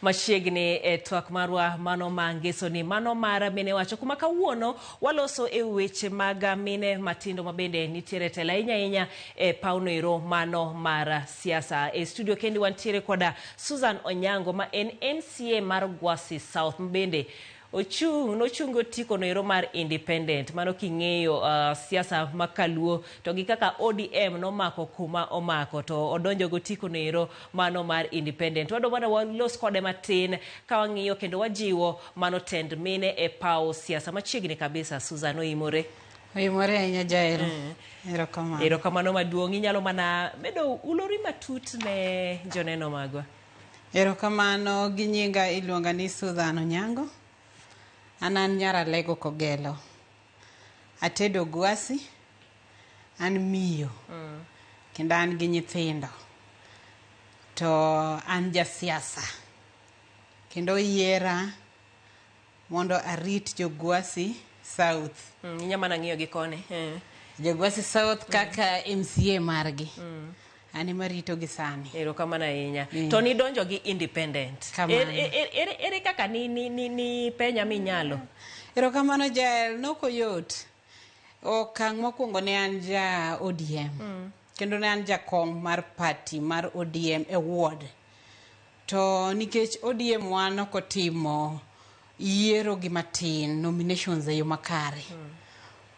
Machiegni e twak marwa mano ma ngesoni mano mar mine wacho kuma kawuono waloso e weche mag mine matindo mabende nitiere telo ahinya ahinya e pawno ero mano mar siasa. E studio kendi wantiere koda Susan Onyango ma en MCA mar Gwasi South mabende ochung' nochung' gi otiko no ero mar independent. Mano king'eyo siasa ma kaluo to gi kaka ODM nomako kuma omako to odonjo gi otiko no ero mano mar independent. Wadwa mana walos kode matin ka wang'iyo kendo wajiwo mano tend mine e paw siasa machiegni kabisa. Susan oimore. Oimore ahinya Jael. Erokamano. Erokamano maduong'. Inyalo mana medo ulori matut ne joneno magwa. Erokamano gi nyinga iluonga ni Susan Onyango. An an nyar Alego Kogelo. Atedo Gwasi. An miyo. Kendo an gi nyithindo. To an jasiasa. Kendo oyiera mondo arit jo Gwasi South. Inya mana ng'iyo gi koni. Jo Gwasi South kaka MCA margi. An ema rito gi sani. Erokamano ahinya. To nidonjo gi independent. Kamano. Ere kaka ni penya minyalo? Erokamano Jael, nok oyot. Okang' mokwongo ne an ja ODM. Kendo ne an jakom mar party mar ODM e ward. To nikech ODM wan ok otimo yiero gi matin, nominations e yo makare.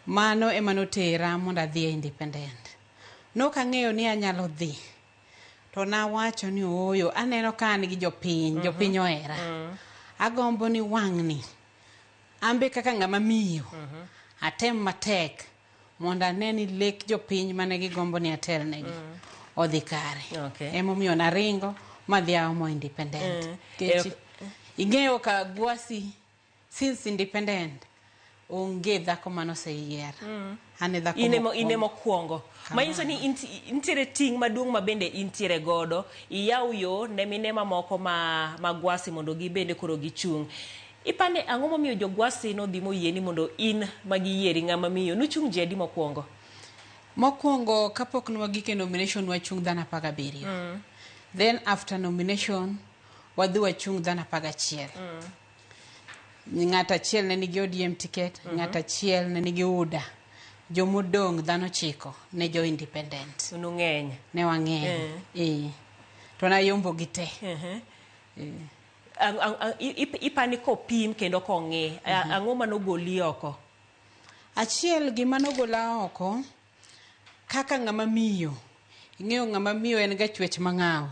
Mano ema notera mondo adhi e independent. Nok ang'eyo ni anyalo dhi. To nawacho ni ooyo, aneno ka an gi jopiny, jopiny ohera. Agombo ni wang'ni, an be kaka ng'ama miyo, atem matek mondo ane ni lek jopiny mane gigombo ni atelnegi odhi kare. Emomiyo naringo madhi aomo independent. Nikech ing'eyo ka Gwasi since independent onge dhako manoseyier. An e dhako Ine mokwongo. Mokwongo. Manyiso ni nitiere ting' maduong' ma bende intiere godo. Iyaw yo ne mine mamoko ma Gwasi mondo gibende koro gichung'. Ipani ang'o momiyo jo Gwasi nodhi moyieni mondo in ma giyieri ng'ama miyo? Nuchung' ji adi mokwongo? Mokwongo kapok nwagik e nomination wachung' dhano 17. Then after nomination wadhi wachung' dhano 11. Ng'at achiel ne nigi ODM ticket, ng'at achiel ne nigi UDA. Jomodong' dhano 9 ne jo independent. Nung'eny. Ne wang'eny. To nayombo gi te. Ipani kopim kendo kong'i, ang'o manogoli oko? Achiel gima nogola oko kaka ng'ama miyo, ing'eyo ng'ama miyo en ga chwech mang'aw.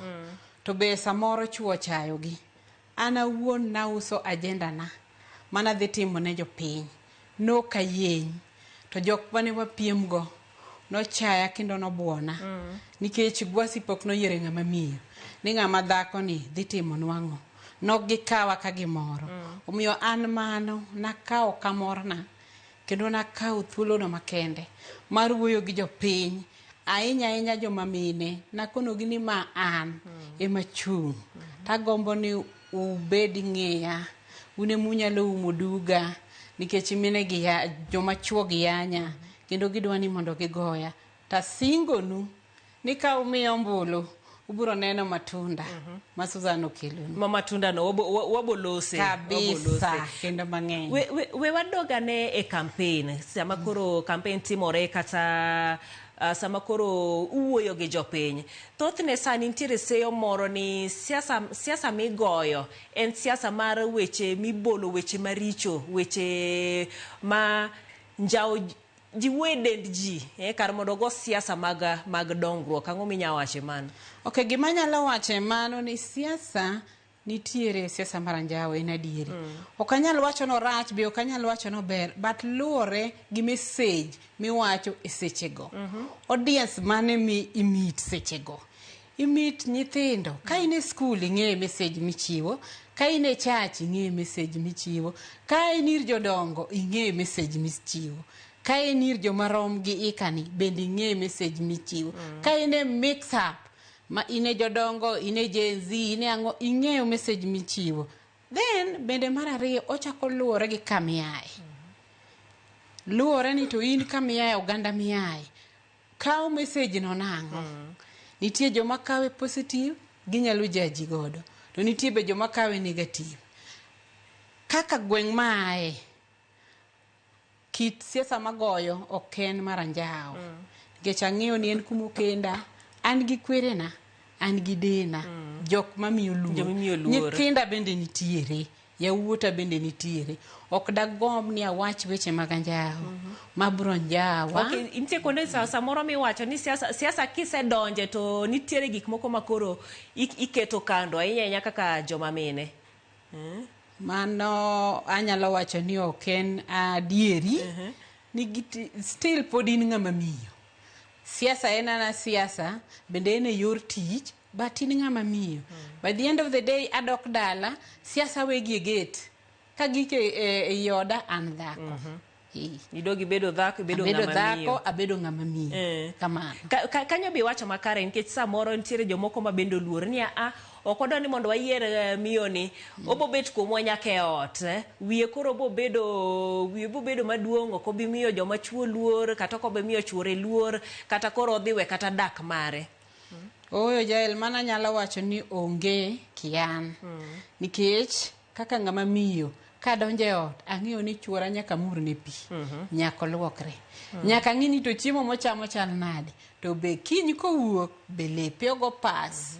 To be samoro chuo ochayogi. An awuon nauso agenda na manadhi timo ne jopiny. Nok ayieny. To jok mane wapiem go nochaya kendo nobuona. Nikech Gwasi pok noyiero ng'ama miyo. Ni ng'ama dhako ni dhi timonwa ang'o. Nok gikawa ka gimoro. Omiyo an mano nakawo kamorna kendo nakawo thuolono makende mar wuoyo gi jopiny ahinya ahinya joma mine. Nakonogi ni ma an ema chung'. Tagombo ni ubed ng'iya. Un ema unyalo umo duga nikech mine gi joma chuo gi yanya kendo gidwa ni mondo gigoya. Tasingonu ni ka umiya ombulu ubiro neno matunda ma Susan okelonu. Ma matunda no wabo lose. Kabisa kendo mang'eny. We wadog ane e campaign. Sama koro campaign timore kata sama koro uwuoyo gi jopiny. Thothne sani nitiere seyo moro ni siasa, siasa migoyo en siasa mar weche mibolo, weche maricho, weche ma njawo ji wuoyo e dend ji kar mondo ogo siasa mag dongruok. Ang'o minyalo wacho e mano? Ok, gima anyalo wacho e mano ni siasa nitiere siasa mar anjawo en adieri. Ok anyal wacho norach be ok anyal wacho nober but luwore gi message miwacho e sechego. Audience mane mi i-meet sechego. I-meet nyithindo. Ka in e school ing'eyo message michiwo. Ka in e church ing'eyo message michiwo. Ka in ir jodongo ing'eyo message michiwo. Ka in ir joma rom gi ikani bende ing'eyo message michiwo. Ka in e mix up ma in e jodongo, in e Gen Z, in e ang'o, ing'eyo message michiwo. Then bende mar ariyo ochako luwore gi kamiaye. Luwore ni to in kamiaye oganda miaye. Kawo message no nang'o? Nitie joma kawe positive, ginyalo jaji godo. To nitie be joma kawe negative. Kaka gweng' maaye, kit siasa magoyo ok en mar anjawo. Nikech ang'eyo ni en kuma okenda, an gi kwerena, an gi dena, jok mamiyo luor. Joma imiyo luor. Nyithinda bende nitiere, yawuota bende nitiere. Ok dagomb ni awach weche mag anjawo, mabro njawa. Ok, nitie kuonde samoro miwacho ni siasa, siasa kisedonje to nitiere gik moko ma koro iketo kando ahinya ahinya kaka joma mine. Mano anyalo wacho ni ok en adieri. Ni still pod in ng'ama miyo. Siasa en ana siasa, bende en e yor tich, but in ng'ama miyo. By the end of the day adok dala, siasa wegi e gate. Kagik e oda an dhako. Idog ibedo dhako, ibedo Abedo ng'ama dhako, miyo. Abedo ng'ama miyo. Kamano. Kanyo be iwacho makare nikech samoro nitiere jomoko ma bende oluor ni a ok wadwa ni mondo wayier miyoni obo bet kuomwa nyaka e ot eh. Wiye koro bobedo wiye bobedo maduong' ok obi miyo joma chuo luor kata ok obi miyo chuore luor kata koro odhi we kata dak mare. Ooyo Jael, mana nyalo wacho ni onge kian. Nikech kaka ng'ama miyo kadonjo e ot ang'eyo ni chuora nyaka murne pi, nyaka oluokre, nyaka ng'i ni to chiemo mochamo chal nade, to be kiny kowuok be lepe ogo pas.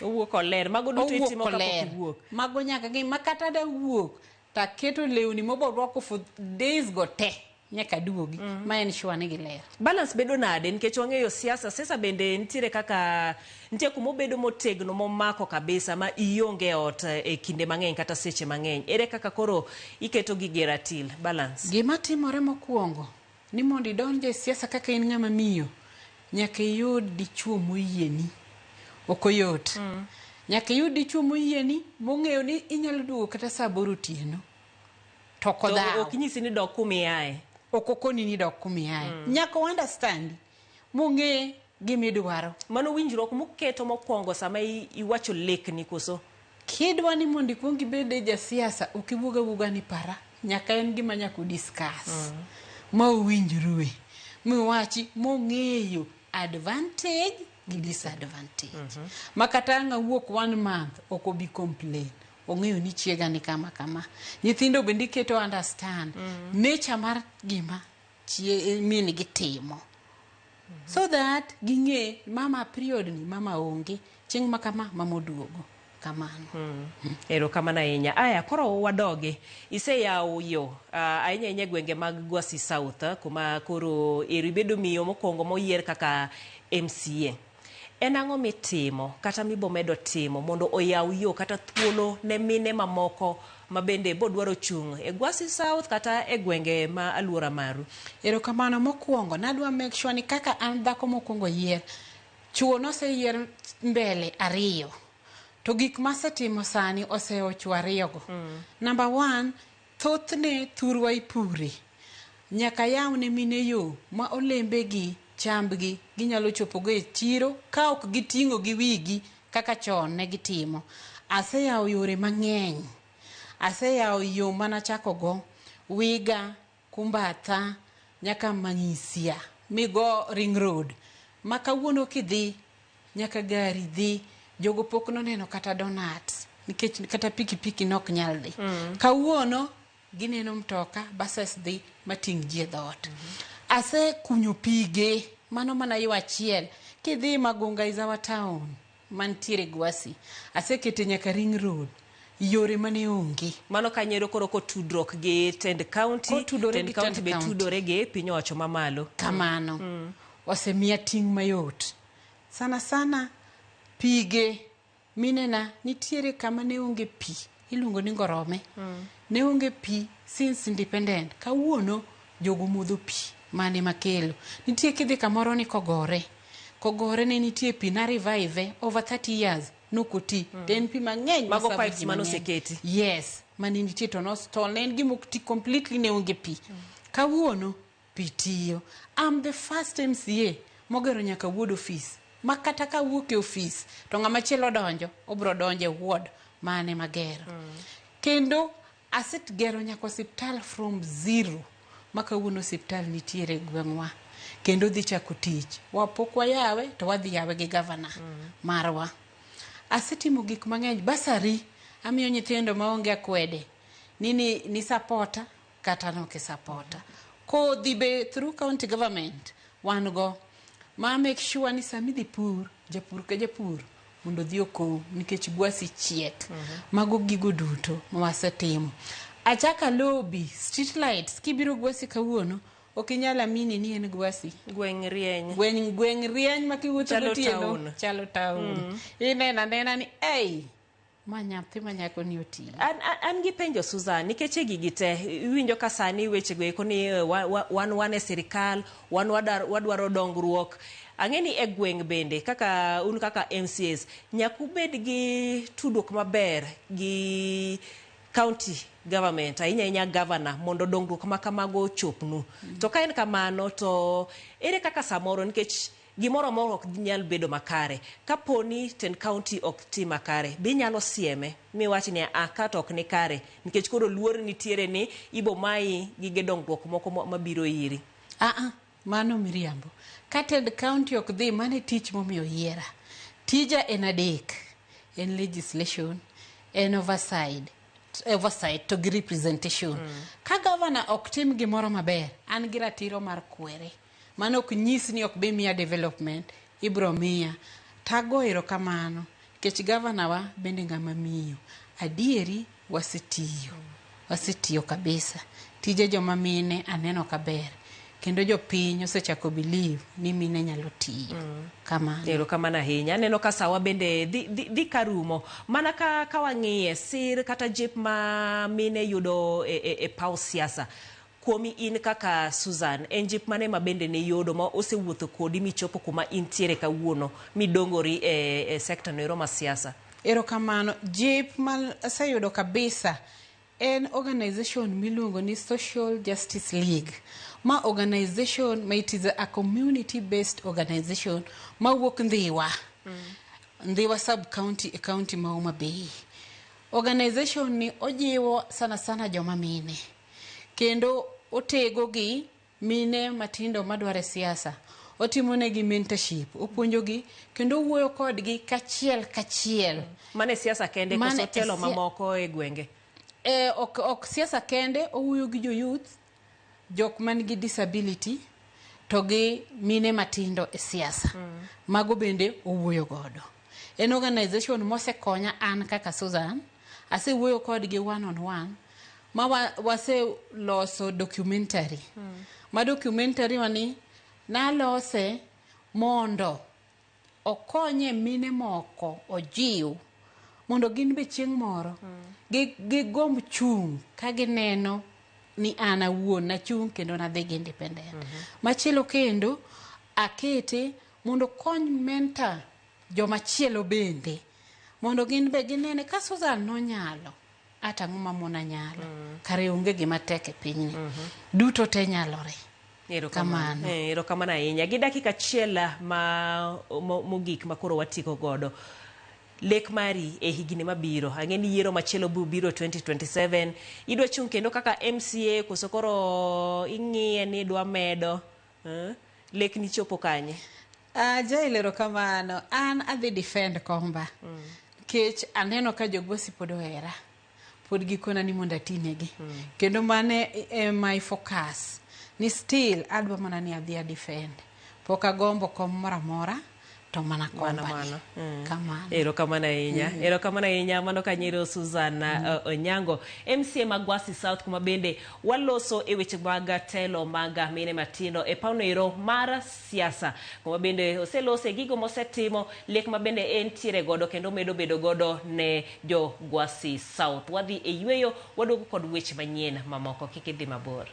Owuok oler mago duto Owuok itimo kapok oler. iwuok. Mago nyaka ng'i ma kata da wuok taketo lewni moborwako for days go te nyaka duogi ma en sure ni giler. Balance bedo nade nikech wang'eyo siasa siasa bende nitiere kaka nitie kuma obedo motegno momako kabisa ma ionge e ot e kinde mang'eny kata seche mang'eny. Ere kaka koro iketo gigi e ratil balance? Gima timore mokwongo ni mondo idonj e siasa kaka in ng'ama miyo, nyaka iyud dichuo moyieni. Ok oyot. Nyaka iyud dichuo moyieni mong'eyo ni inyalo duogo kata saa 8 otieno. To ok To odhaw. ok nyisi ni dok kuma iaye. Ok okoni ni dok kuma iaye. Nyaka o understand mong'e gimidwaro. Mano winjruok muketo mokwongo sama iwacho lekni koso? Kidwa ni mondo ikuong ibed e jasiasa, ok iwuog awuoga ni para. Nyaka en gima nyaka udiscuss. Ma uwinjrue. Miwachi mong'eyo advantage gi disadvantage. Ma kata ang' awuok one month, ok obi complain. Ong'eyo ni chiega ni kama kama. Nyithindo bende iketo understand nature mar gima min gi timo. So that ging'e mama period ni mama onge, chieng' ma kama mama oduogo. Kamano. Erokamano ahinya. Aya, koro wadogi. Iseyawo yo ahinya ahinya e gwenge mag Gwasi South kuma koro ero ibedo miyo mokwongo moyier kaka MCA. En ang'o mitimo kata mibomedo timo mondo oyaw yo kata thuolo ne mine mamoko ma bende bodwaro chung' e Gwasi South kata e gwenge ma aluora maru? Erokamano mokwongo, nadwa make sure ni kaka an dhako mokwongo yier, chuo noseyier mbele ariyo. To gik masetimo sani oseyo chuo ariyogo. Number one, thothne thurwa ipure. Nyaka yaw ne mine yo ma olembegi, chambgi ginyalo chopogo e chiro ka ok giting'o gi wigi kaka chon ne gitimo. Aseyawo yore mang'eny. Aseyawo yo manachako go Wiga, Kumbatha, nyaka Mang'isia migo Ring Road. Ma kawuono kidhi nyaka gari dhi, jogo pok noneno kata donut nikech kata pikipiki nok nyal dhi. Kawuono gineno mtoka, buses dhi mating' ji e dhoot. Asekunyo pige, mano mana yo achiel. Kidhi Magunga is our town mantiere Gwasi. Asekete nyaka Ring Road. Yore mane onge. Mano kanyo koro kotudruok gi tend county, Kotudore tend gi county tend be county. Tudore gi piny owacho mamalo. Kamano. Osemiya ting' mayot. Sana sana pige minena nitiere kama ne onge pi iluongo ni Ngorome. Ne onge pi since independent. Kawuono jogo modho pi mane makelo. Nitie kidhi kamoro ni Kogore. Kogore ne nitie pi na revive over 30 years nokoti. To en pi mang'eny Mago masavo pipes ji mane mang'eny. oseketi. Yes, mane nitie to nostol ne en gima ok ti completely ne onge pi. Kawuono pi tiyo. I'm the first MCA mogero nyaka ward office. Ma kata kawuok e office to ng'ama chielo donjo, obro donjo e ward mane magero. Kendo asegero nyaka osiptal from zero ma kawuono osiptal nitiere e gweng'wa. Kendo dhi chako tich. Wapok wayawe to wadhi yawe gi gavana marwa. Asetimo gik mang'eny. Bursary amiyo nyithindo maonge akwede ni supporter kata nok supporter. Kodhi be through county government wan go ma make sure ni sama idhi pur, japur ka japur mondo odhi okom nikech Gwasi chiek. Mago gigo duto ma wasetimo. Achaka lobby street lights kibiro Gwasi kawuono ok inyal amini ni en Gwasi. Gweng' rieny. Gweng' rieny ma kiwuotho Chalo gotieno town. chalo town. Ineno anena ni ei ma nyathi ma nyako ni otiyo. An gi penjo Susan, nikech e gigi te iwinjo ka sani wechego eko ni wan e sirikal, wan wadwaro dongruok. Ang'e ni e gweng' bende kaka un kaka MCAs nyaka ubed gi tudruok maber gi county government, ahinya ahinya governor, mondo dongruok ma kamago ochopnu. To ka en kamano to ere kaka samoro, nikech gimoro amora ok nyal bedo makare, kaponi tend county ok tim makare, be inyalo sieme miwach ni a ka to ok ni kare, nikech koro luor nitiere ni ibo mayi gige dongruok moko mabiro iri? Ah, mano miriambo. Ka tend county ok dhi, mano e tich momiyo yiera. Tija en adek. En legislation, en oversight to gi representation. Ka governor ok tim gimoro maber, an gi ratiro mar kwere. Mano ok nyis ni ok bi miya development, ibro miya. Tago erokamano, nikech governor wa bende ng'ama miyo. Adieri wasetiyo. Wasetiyo kabisa. Tije joma mine aneno kaber. Kendo jopiny osechako believe ni mine nyalo tiyo. Kamano. Erokamano ahinya. Aneno ka sawa bende dhi karumo. Mana ka wang'iye sir kata jip ma mine yudo e paw siasa. Kuomi in kaka Susan, en jip mane ma bende ne yudo ma osewuotho kodi michopo kuma intiere kawuono midongori e sekta noero mar siasa? Erokamano. Jip ma aseyudo kabisa en organization miluongo ni Social Justice League. Ma organization ma it is a community based organization ma wuok Ndhiwa. Ndhiwa sub county e county ma Homa Bay. Organization ni ojiwo sana sana joma mine. Kendo otego gi mine matindo madwaro e siasa. Otimo negi mentorship, opuonjogi kendo owuoyo kodgi kachiel kachiel. Mane siasa kende Mane koso e telo mamoko e gwenge? Ok siasa kende, owuoyo gi jo youth, jok man gi disability to gi mine matindo e siasa. Mago bende owuoyo godo. En organization mosekonya an kaka Susan, asewuoyo kodgi one on one, ma waseloso documentary. Ma documentary wani nalose mondo okonye mine moko ojiw mondo gin be chieng' moro gigomb chung' ka gineno ni an awuon nachung' kendo nadhi gi independent. Machielo kendo akete mondo okony mentor jomachielo bende mondo gin be ginene ka Susan nonyalo ata ang'o mamona nyalo. Kare onge gima tek e pinyni. Duto te nyalore. Erokamano. Kamano. Erokamano ahinya. Gi dakika achiel ma mogik ma koro watieko godo. Lek mari e higni mabiro. Ang'e ni yiero machielo biro biro 2027. Idwa chung' kendo kaka MCA koso koro ing'iye ni idwa medo? Lek ni chopo kanye? Jael, erokamano. An adhi defend komba. Nikech aneno ka jogwasi pod ohera. Pod gikona ni mondo atinegi. Kendo mane e my focus. Ni still adwa mana ni adhi a defend. Pok agombo kom moro amora to mana Mana komba ni. mano. Kamano. Erokamano ahinya. Erokamano ahinya mano kanyero Susan Onyango, MCA ma Gwasi South, kuma bende waloso e weche mag telo mag mine matindo e pawno ero mar siasa, kuma bende oselose gigo mosetimo, lek ma bende entiere godo kendo medo bedo godo ne jo Gwasi South. Wadhi e yweyo, waduogo kod weche manyien mamoko, kik idhi mabor.